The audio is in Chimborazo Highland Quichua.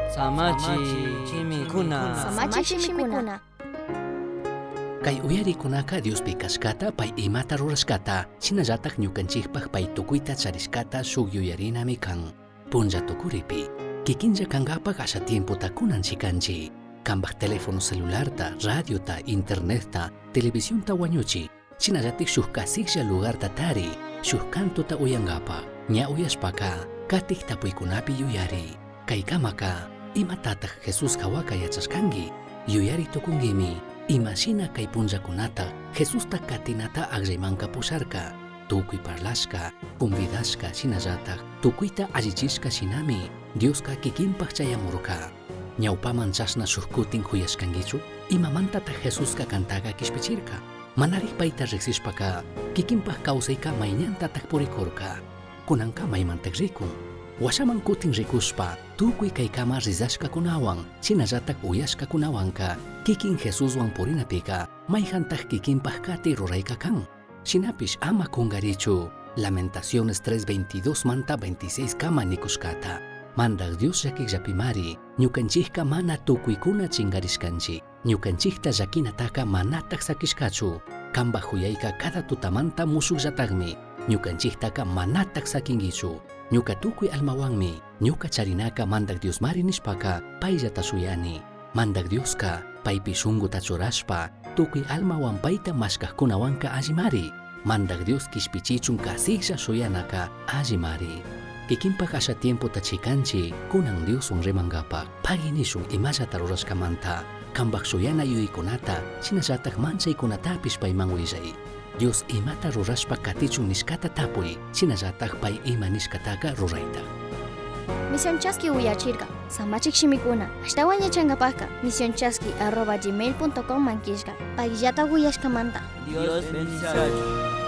Samachi shimikuna. Samachi shimikuna. Kay uyarikunaka Diospi kashkata pay imata rurashkata, shinallatak ñukanchikpak pay tukuyta charishkata shuk yuyarinami kan. Punlla tukuripi, kikinlla kankapak asha tiempota kunanchik kanchik. Kanpak teléfono celularta, radiota, internetta, televisionta wañuchi, shinallatik shuk kasiklla lugarta tari, shuk cantota uyankapak. Ña uyashpaka, katik tapuykunapi yuyari. Kaykamaka, imatatak Jesús hawaka yachashkanki? Yuyari tukunkimi, imashina kay punllakunata Jesusta katinata akllaymanka pusharka. Tukuy parlashka, convidashka shinallatak tukuyta allichishka shinami Dioska kikinpak chayamurka. Ñawpaman chashna shuk kutin juyashkankichu? Imamantatak Jesuska kantaka kishpichirka? Manarik payta riksishpaka kikinpak kawsayka mayñantatak purikurka. Kunanka maymantak rikun? Washaman kutin rikushpa tukuy kaykama rizashkakunawan shinallatak uyashkakunawanka kikin Jesuswan purinapika mayjantak kikinpak kati rurayka kan. Shinapish ama kungarichu Lamentaciones 3:22 manta 26 kama nikushkata. Mandak Dios llakikllapimari ñukanchikka mana tukuykuna chinkarishkanchik. Ñukanchikta llakinataka manatak sakishkachu. Kanpak juyayka cada tutamanta mushukllatakmi. Ñukanchiktaka manatak sakinkichu. Ñuka tukuy almawanmi ñuka charinaka Mandak Diosmari nishpaka payllata shuyani. Mandak Dioska paypi shunkuta churashpa tukuy almawan payta mashkakkunawanka allimari. Mandak Dios kishpichichun kasiklla shuyanaka allimari. Kikinpak asha tiempota chikanchik kunan Dioswan rimankapak. Pagui nishun imallata rurashkamanta. Kanpak shuyana yuyaykunata shinallatak manchaykunatapish payman willay. Dios imata rurashpa katichun nishkata tapuy, shinallatak pay ima nishkataka rurayta. Misión Chaski uyachirka. Samachik shimikuna. Ashtawan yachankapakka misionchaski@gmail.com man killka. Payllata uyashkamanta. Dios bendiciachun.